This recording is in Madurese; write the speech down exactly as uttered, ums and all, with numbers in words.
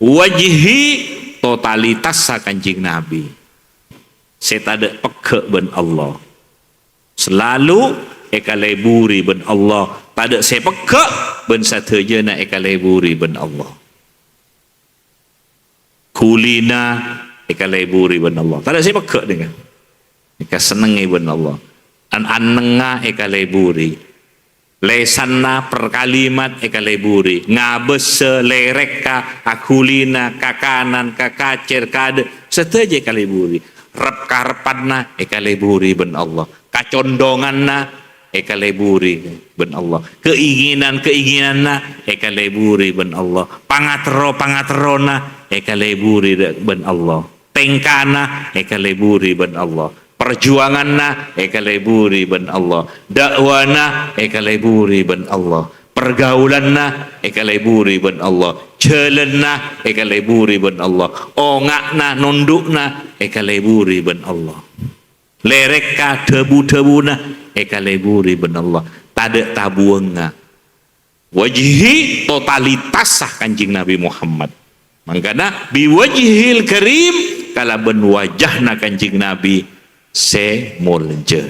Wajhi, totalitassa Kanjeng Nabi. Sè tadâ' pegghâ' bân Allah. Selalu èkalèburi bân Allah. Tadâ' sè pegghâ' bân sadhâjâna èkalèburi bân Allah. Ghulina èkalèburi bân Allah. Tadâ' sè pegghâ' nèka. Èkasennengngè bân Allah. An-, annengnga èkalèburi. Lèsanna, per kalimat èkalèburi. Ngabâssa, lèrèkka, aghulina, kakanan, kakacèr, kadâ', sadhâjâ èkalèburi. Rep-karebbhânna èkalèburi bân Allah. Kacondhonganna èkalèburi bân Allah. Keinginan-keinginanna èkalèburi bân Allah. Pangaterro-pangaterrona èkalèburi bân Allah. Tèngkana èkalèburi bân Allah. Parjuwanganna èkalèburi bân Allah. Da'wana èkalèburi bân Allah. Pergaulanna èkalèburi bân Allah. Jhâlânna èkalèburi bân Allah. Onga'na, nondhu'na èkalèburi bân Allah. Lèrèkka, dhâbu-dhâbuna èkalèburi bân Allah. Tadâ' tabuwângnga. Wajhi, totalitassa Kanjeng Nabi Muhammad. Mangkana, biwajhil karim, kalabân wajahna Kanjeng Nabi sè molja.